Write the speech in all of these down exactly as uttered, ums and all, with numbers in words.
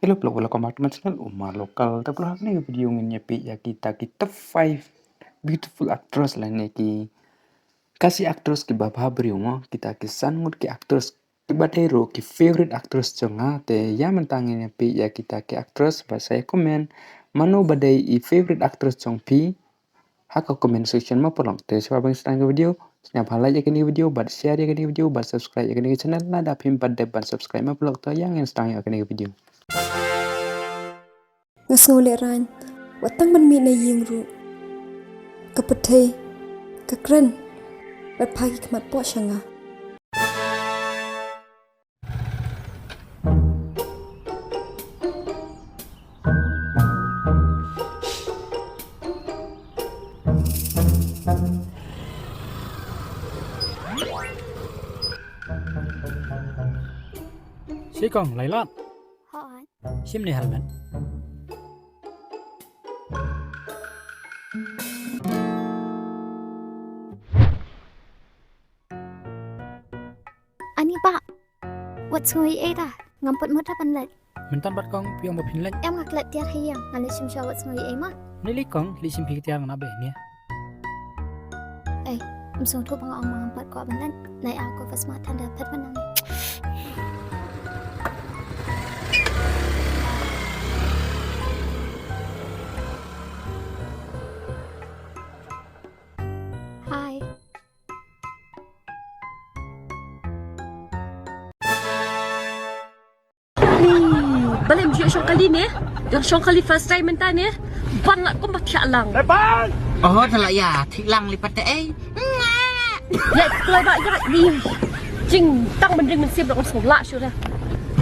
Hello, hello, welcome back to my channel, Uma Local. Te phi ha kane ka video ngin ïa peit ïa kita ki top five beautiful actress lane ki Khasi actress kiba bha briew mo, kita ki san ngut ki actress kiba dei ruh ki favorite actress jong nga. Te ïa mynta ngin ïa peit ïa kita ki actress, bad sa ïa comment mano ba dei i favorite actress jong phi ha ka comment section mo paralok. Te shuwa ban sdang ïa ka video, sngewbha like ïa kane ka video, bad share ïa kane ka video, bad subscribe ïa kane ka channel lada phim pat dep ban subscribe mo paralok. Te ïa ngin sdang ïa kane ka video. Nga sngew lehraiñ wat tang ban mih na ïing ruh. Ka pyrthei ka kren bad pha ki khmat poh sha nga. Shikong, lai lad. Hooid. Shim ne helmet. Ani ba. Wat sngew ei ei da. Ngam pat mut ban leit. Mynta bad kong phi ong ba phin leit. Em nga klet tiar ha ïing. Nga leit shim shuwa wat sngew ei ei ma. Ni lei kong, leit shim phi ka tiar nga na beh ni. Ei, ym sngewthuh ba nga ong ma ngam pat kwah ban leit. Nai a ko ka smat than da phet ban nang. Hi. Balei ym ju shong kali ne? Ïa shong kali first time mynta ne? Ban lah kum ba thiah lang. Oh, te lah ïa thiah lang lipat te ei. Ïa kloi ba ïa ni. Jing tang mending mynsiem dong sngewlah shu dah.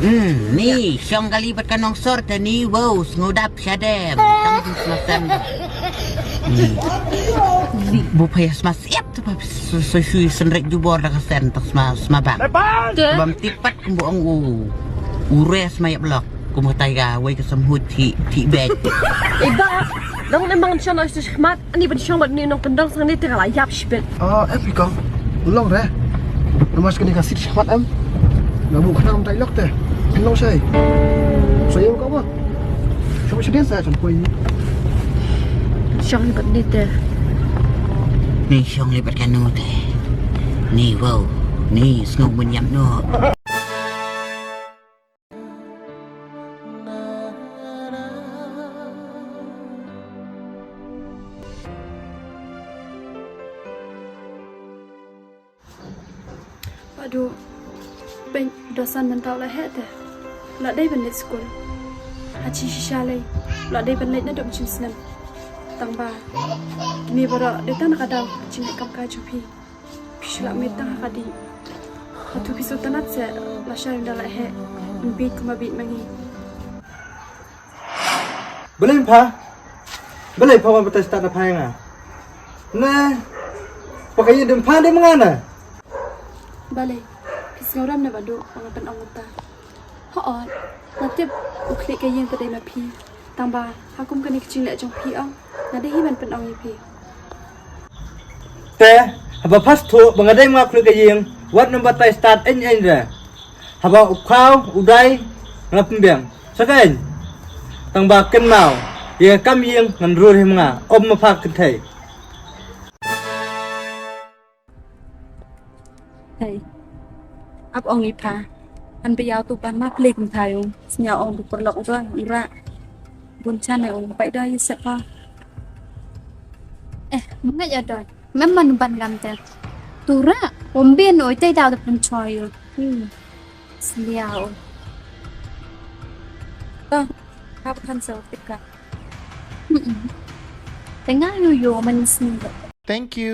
Hmm, ni shong kali bad ka nongsor te ni, wow, sngewdap shadem. Tang jing sma sem dah. Ni. Bu pha ïa sma siap te pha soi sui senrek jubor da ka sen tak sma sma bang. Bam tipat kumbu ong u. U res ma ïap lok. Kum ka taiga wei ka semhut thi thi bek. Iba. Dong ne mang shon oi su shmat ani ban shong bat ni nong kendong sang ni tira la ïap shibit. Ah, eh pikong. Long re. Namas kani ka sit shmat em. Nabu khnam tai lok te. Long sai. Sai ka ba. Shong shadien sa shong koi. Shong ni bat ni te. Ni shong ni bat kanu te. Ni wow. Ni sngew mun yam no. Aduh, pyn dosan mynta u la heh te. U la dei ban leit skul. Ha shi shisha lei. U la dei ban leit naduh mynshem snem. Tang ba kine baroh dei tang na ka daw ka jingïakam ka jong phi. Phi shu la mih tang ha ka dih. Hato phi sngewtynnat seh lashai ynda la heh. Ym bieit kumba bieit ma ngi. Balei pha? Balei pha wan batai stad na pha ïa nga? Ne, pha ka ïa dum pha dei ma nga na? Balei phi sngewrem ne Baduh ba nga pynong mynta? Hooid, nga tip u khlieh ka ïing pat dei ma phi. Tang ba ha kum kane ka jingleh jong phi ong nga dei hi ban pynong ïa phi. Te haba pha sngewthuh ba nga dei ma nga u khlieh ka ïing, wat nym batai stad eiñ eiñ re. Haba u khaw u dai nga la pynbiang. Sa ka eiñ. Tang ba kynmaw ïa ka kam ïing ngan rur hi ma nga, ym ma pha kynthei. Hei. Ap ong ïa pha. An ba ïaw tu ban ma plik ym tha ïung. Sñiaw ong du paralok u don u rah. Bun chan ne ong pai doi ïa sep pha. Eh, mnga ïa doi. Mem man ban gam te. Tu rah. Ym bien oi tei daw da pynchoi ïa. Hmm. Sñiaw. To. Hap kan sa tip ka. Hmm. Te nga yu yu man sñiaw. Thank you.